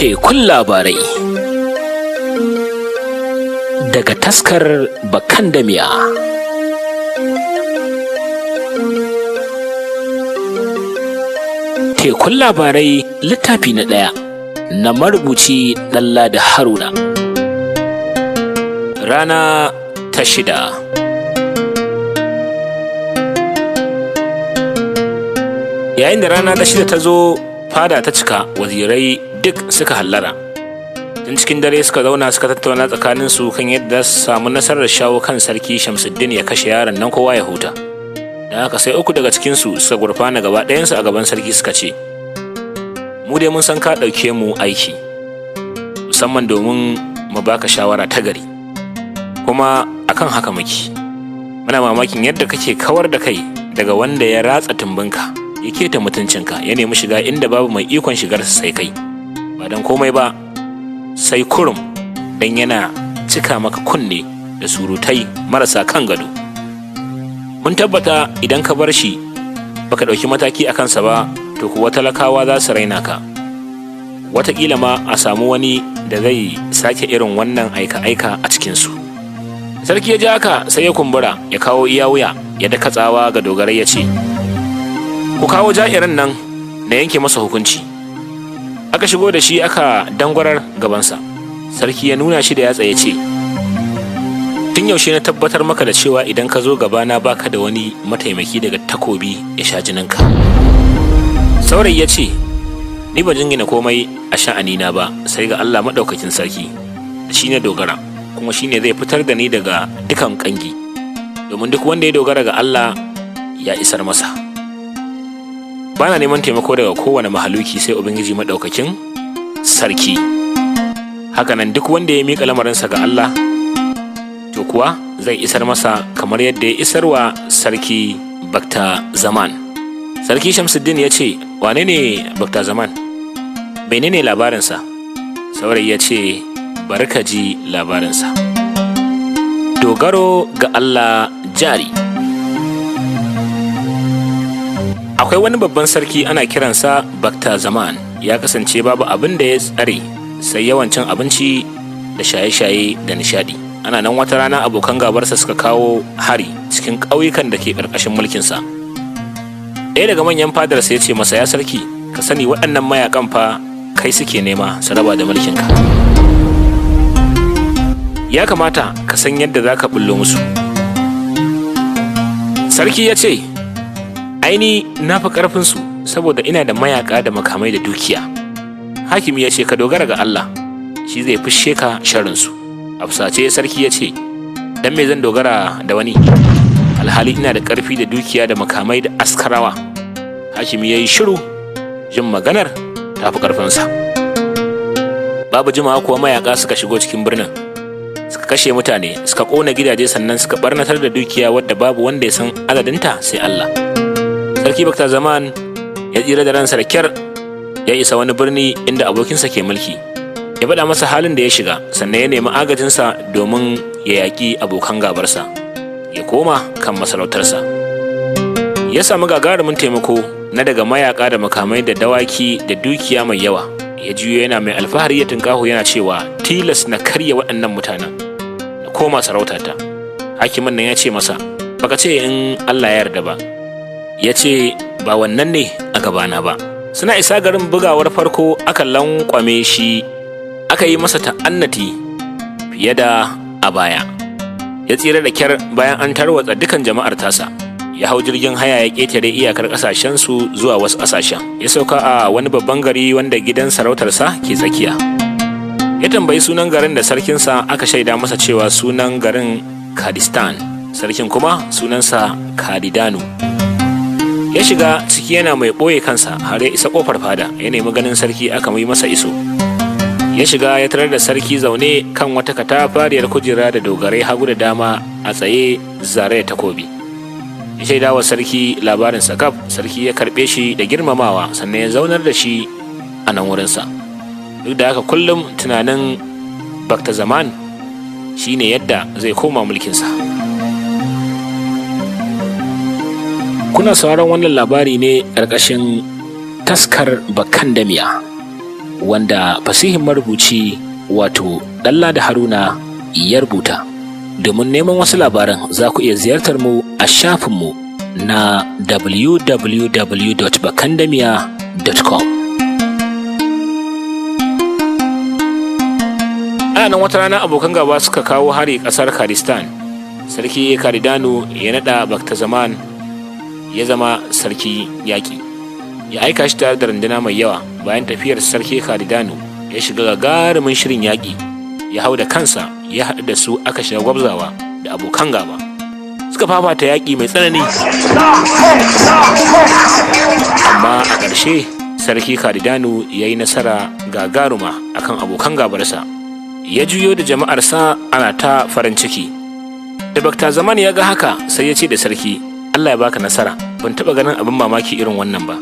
Tekun labarai daga taskar Bakandamiya. Tekun labarai littafi na ɗaya na marubuci Ɗanladi Haruna. Rana ta shida. Yayin da rana ta shida ta zo, fada ta cika, wazirai duk suka hallara. Tun cikin dare suka zauna suka tattauna tsakaninsu kan yadda su samu nasarar shawo kan Sarki Shamsuddin ya kashe yaron nan kowa ya huta. Da haka sai uku daga cikinsu suka gurfana gaba ɗayansu a gaban sarki suka ce, "Mu dai mun san ka ɗauke mu aiki, musamman domin mu baka shawara ta gari, kuma akan haka muke. Muna mamakin yadda kake kawar da kai daga wanda ya ratsa tumbinka, ya keta mutuncinka, ya nemi shiga inda babu mai ikon shigarsa sai kai, ba don komai ba sai kurum don yana cika maka kunne da surutai marasa kan gado. Mun tabbata idan ka bar shi baka ɗauki mataki a kansa ba, to kuwa talakawa za su raina ka. Wataƙila ma a samu wani da zai sake irin wannan aika-aika a cikinsu." Sarki ya ji haka sai ya kumbura ya kawo iya wuya, ya daka tsawa ga dogarai ya ce, "Ku kawo ja'irin nan na yanke masa hukunci." Aka shigo da shi aka dangwarar gabansa. Sarki ya nuna shi da yatsa ya ce, "Tun yaushe na tabbatar maka da cewa idan ka zo gabana baka da wani mataimaki daga takobi ya sha jininka." Saurayi ya ce, "Ni ba jingina komai a sha'anina ba sai ga Allah maɗaukakin sarki, da shi ne dogara, kuma shi ne zai fitar da ni daga dukan ƙangi, domin duk wanda ya dogara ga Allah ya isar masa. Bana neman taimako daga kowane mahaluki sai Ubangiji maɗaukakin sarki. Hakanan duk wanda ya miƙa lamarinsa ga Allah, to kuwa zai isar masa kamar yadda ya isar wa Sarki Bakta Zaman." Sarki Shamsuddin ya ce, "Wane ne Bakta Zaman? Menene labarinsa?" Saurayi ya ce, "Bari ka ji labarinsa." Dogaro ga Allah jari. Akwai wani babban sarki ana kiransa Bakta Zaman. Ya kasance babu abin da ya tsare sai yawan cin abinci da shaye-shaye da nishadi. Ana nan wata rana abokan gabarsa suka kawo hari cikin ƙauyukan da ke ƙarƙashin mulkinsa. Ɗaya daga manyan fadarsa ya ce masa, "Ya sarki, ka sani waɗannan mayakan fa kai suke nema su raba da mulkinka. Ya kamata ka san yadda za ka bullo musu." Sarki ya ce, "Aini na fi ƙarfinsu saboda ina da mayaka da makamai da dukiya." Hakimi ya ce, "Ka dogara ga Allah, shi zai fishe ka sharrinsu." A fusace sarki ya ce, "Dan me zan dogara da wani, alhali ina da ƙarfi da dukiya da makamai da askarawa?" Hakimi ya yi shiru, jin maganar ta fi ƙarfinsa. Babu jimawa kuwa mayaka suka shigo cikin birnin, suka kashe mutane, suka ƙona gidaje, sannan suka barnatar da dukiya wadda babu wanda ya san adadinta sai Allah. Sarki Bakta Zaman ya tsira da ransa da kyar, ya isa wani birni inda abokinsa ke mulki. Ya faɗa masa halin da ya shiga, sannan ya nemi agajinsa domin ya yaƙi abokan gabarsa, ya koma kan masarautarsa. Ya samu gagarumin taimako na daga mayaka da makamai da dawaki da dukiya mai yawa. Ya juyo yana mai alfahari ya tunƙaho yana cewa, "Tilas na karya waɗannan mutanen, na koma sarautata." Hakimin nan ya ce masa, "Baka ce in Allah ya yarda ba." Ya ce, "Ba wannan ne a gabana ba." Suna isa garin bugawar farko aka lankwame shi, aka yi masa ta'annati fiye da a baya. Ya tsira da kyar bayan an tarwatsa dukan jama'ar tasa. Ya hau jirgin haya ya ƙetare iyakar ƙasashensu zuwa wasu ƙasashen. Ya sauka a wani babban gari wanda gidan sarautarsa ke tsakiya. Ya tambayi sunan garin da sarkinsa, aka shaida masa cewa sunan garin Kadistan, sarkin kuma sunansa Kadidanu. Ya shiga ciki yana mai ɓoye kansa har ya isa ƙofar fada, ya nemi ganin sarki, aka yi masa iso. Ya shiga ya tarar da sarki zaune kan wata katafariyar kujera da dogarai hagu da dama a tsaye zare da takobi. Ya shaida wa sarki labarin sakaf. Sarki ya karɓe shi da girmamawa, sannan ya zaunar da shi a nan wurinsa. Duk da haka kullum tunanin Bakta Zaman shine yadda zai koma mulkinsa. Kuna sauraron wannan labari ne ƙarƙashin taskar Bakandamiya. Wanda fasihin marubuci wato Dalla da Haruna ya rubuta. Domin neman wasu labaran, za ku iya ziyartar mu a shafinmu na www.bakandamiya.com. Ana nan wata rana abokan gaba suka kawo hari ƙasar Karistan. Sarki Karidanu ya naɗa Baktazaman ya zama sarki yaƙi, ya aika shi tare da runduna mai yawa. Bayan tafiyar sarki Karidanu, ya shiga gagarumin shirin yaƙi, ya hau da kansa ya haɗu da su, aka shiga gwabzawa da abokan gaba. Suka fafata yaƙi mai tsanani, amma a ƙarshe sarki Karidanu ya yi nasara gagaruma akan abokan gabarsa, ya juyo da jama'arsa ana ta farin ciki. Da Bakta Zaman ya ga haka, sai ya ce da sarki, "Allah ya baka nasara, ban taɓa ganin abin mamaki irin wannan ba.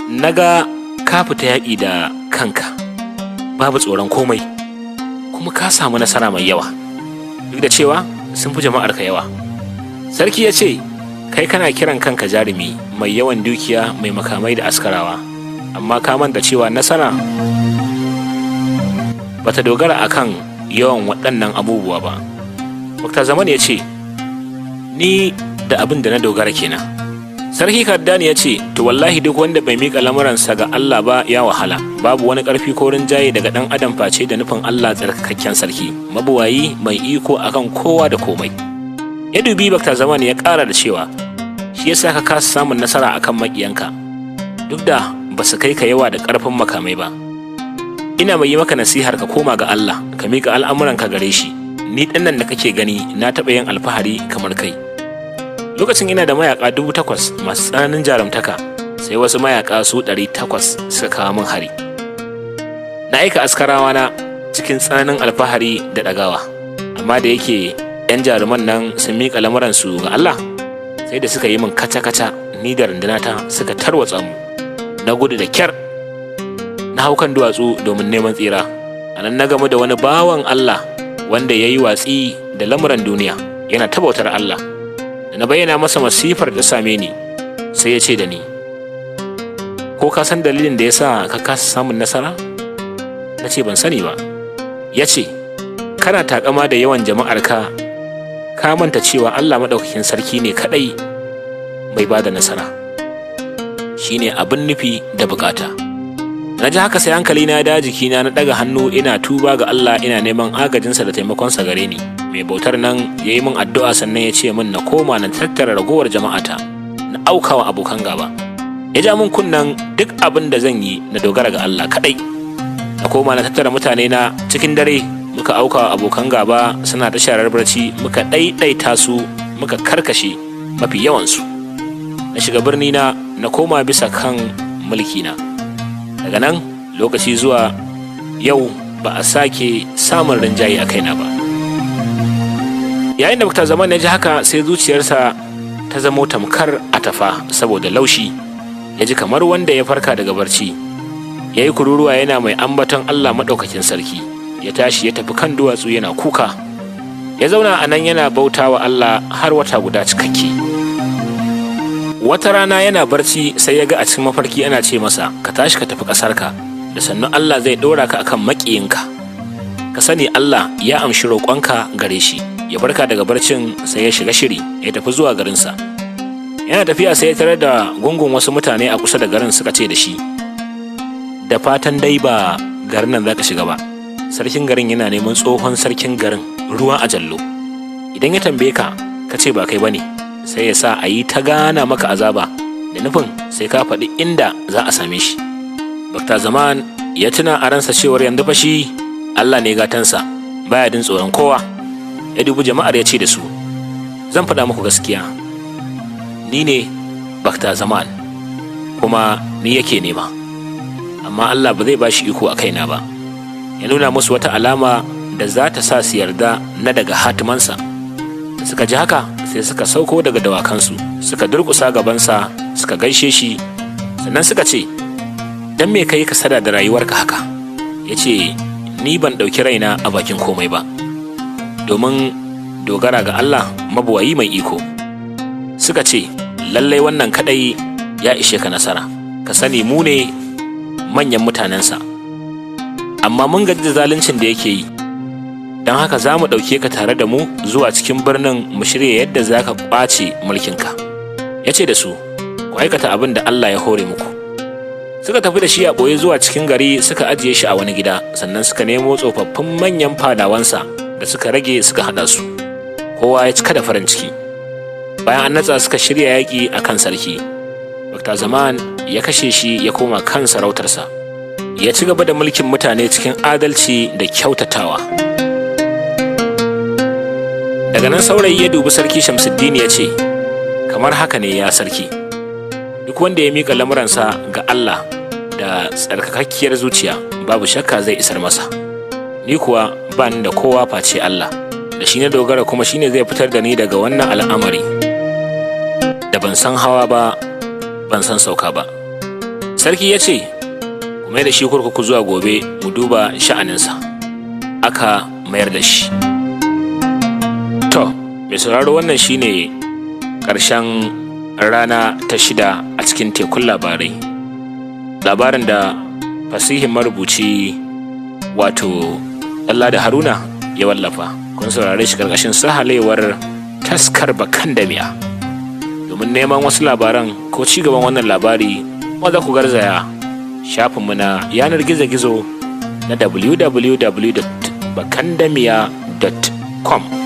Na ga ka fita yaƙi da kanka babu tsoron komai, kuma ka samu nasara mai yawa duk da cewa sun fi jama'arka yawa." Sarki ya ce, "Kai kana kiran kanka jarumi mai yawan dukiya, mai makamai da askarawa, amma ka manta cewa nasara bata dogara akan yawan waɗannan abubuwa ba." Dr. Zaman ya ce, "Ni da abin da na dogara kenan." Sarki Kardani ya ce, "To wallahi duk wanda bai miƙa lamuransa ga Allah ba ya wahala. Babu wani ƙarfi ko rinjaye daga ɗan adam face da nufin Allah tsarkakakken sarki, mabuwayi, mai iko akan kowa da komai." Ya dubi Bakta Zaman ya ƙara da cewa, "Shi yasa ka kasa samun nasara akan maƙiyanka, duk da ba su kai ka yawa da ƙarfin makamai ba. Ina mai yi maka nasihar ka koma ga Allah, ka miƙa al'amuranka gare shi. Ni ɗin nan da kake gani, na taɓa yin alfahari kamar kai. Lokacin ina da mayaka 8,000 masu tsananin jarumtaka, sai wasu mayaka su 800 suka kawo min hari. Na aika askarawa na cikin tsananin alfahari da ɗagawa, amma da yake 'yan jaruman nan sun miƙa lamuransu ga Allah, sai da suka yi min kaca-kaca ni da rundunata, suka tarwatsa mu. Na gudu da kyar, na hau kan duwatsu domin neman tsira. A nan na gamu da wani bawan Allah wanda ya yi watsi da lamuran duniya, yana ta bautar Allah. Da na bayyana masa masifar da same ni, sai ya ce da ni, 'Ko ka san dalilin da ya sa ka kasa samun nasara?' Na ce, 'Ban sani ba.' Ya ce, 'Kana takama da yawan jama'arka, ka manta cewa Allah maɗaukakin sarki ne kaɗai mai ba da nasara, shi ne abin nufi da bukata.' Na ji haka sai hankali na da jikina, na ɗaga hannu ina tuba ga Allah, ina neman agajinsa da taimakonsa gare ni. Mai bautar nan ya yi min addu'a, sannan ya ce min na koma na tattara ragowar jama'ata na aukawa abokan gaba. Ya ja min kunnen duk abin da zan yi na dogara ga Allah kaɗai. Na koma na tattara mutane na cikin dare, muka aukawa abokan gaba suna ta sharar barci, muka ɗaiɗaita su, muka karkashe mafi yawansu. Na shiga birni na, na koma bisa kan mulkina. Daga nan lokaci zuwa yau ba a sake samun rinjaye a kaina ba." Yayin da Bakta Zaman ya ji haka, sai zuciyarsa ta zamo tamkar atafa saboda laushi. Ya ji kamar wanda ya farka daga barci. Ya yi kururuwa yana mai ambaton Allah maɗaukakin sarki. Ya tashi ya tafi kan duwatsu yana kuka. Ya zauna a nan yana bauta wa Allah har wata guda cikakke. Wata rana yana barci, sai ya ga a cikin mafarki ana ce masa, "Ka tashi ka tafi ƙasarka, da sannu Allah zai ɗora ka akan maƙiyinka. Ka sani Allah ya amshi roƙonka gare shi." Ya farka daga barcin, sai ya shiga shiri ya tafi zuwa garinsa. Yana tafiya sai ya tarar da gungun wasu mutane a kusa da garin. Suka ce da shi, "Da fatan dai ba garin nan zaka shiga ba. Sarkin garin yana neman tsohon sarkin garin ruwa a jallo. Idan ya tambaye ka, ka ce ba kai bane, sai ya sa a yi ta gana maka azaba da nufin sai ka faɗi inda za a same shi." Bakta Zaman ya tuna a ransa cewar yanzu fa shi Allah ne gatansa, baya jin tsoron kowa. Ya dubi jama'ar ya ce da su, "Zan faɗa muku gaskiya, ni ne Bakta Zaman, kuma ni yake nema, amma Allah ba zai ba shi iko a kaina ba." Ya nuna musu wata alama da za ta sa su yarda na daga hatimansa. Da suka ji haka, sai suka sauko daga dawakansu, suka durƙusa gabansa, suka gaishe shi, sannan suka ce, "Don me kai ka sada da rayuwarka haka?" Ya ce, "Ni ban ɗauki raina a bakin komai ba, domin dogara ga Allah mabuwayi mai iko." Suka ce, "Lallai wannan kaɗai ya ishe ka nasara. Ka sani mu ne manyan mutanensa." Amma mun gaji da zaluncin da yake yi, don haka za mu ɗauke ka tare da mu zuwa cikin birnin mu shirya yadda za ka ƙwace mulkinka. Ya ce da su, ku aikata abin da Allah ya hore muku. Suka tafi da shi a ɓoye zuwa cikin gari, suka ajiye shi a wani gida, sannan suka nemo tsofaffin manyan fadawansa da suka rage, suka haɗa su. Kowa ya cika da farin ciki. Bayan an natsa, suka shirya yaƙi a kan sarki. Dr. Zaman ya kashe shi, ya koma kan sarautarsa, ya ci gaba da mulkin mutane cikin adalci da kyautatawa. Daga nan saurayi ya dubi Sarki Shamsuddin ya ce, "Kamar haka ne, ya sarki. Duk wanda ya miƙa lamuransa ga Allah da tsarkakakkiyar zuciya, babu shakka zai isar masa. Ni kuwa ba ni da kowa face Allah, da shi na dogara, kuma shine zai fitar da ni daga wannan al'amari da ban san hawa ba, ban san sauka ba." Sarki ya ce, "Ku mai da shi kurkuku zuwa gobe, mu duba sha'aninsa." Aka mayar da shi. To, mai sauraro, wannan shine ƙarshen rana ta shida a cikin Tekun Labarai, labarin da fasihin marubuci, wato Allah da Haruna, ya wallafa. Kun saurare shi karkashin sahalewar Taskar Bakan Damiya. Domin neman wasu labaran ko ci gaban wannan labari, maza ku garzaya shafinmu na yanar gizo-gizo na www.bakandamiya.com.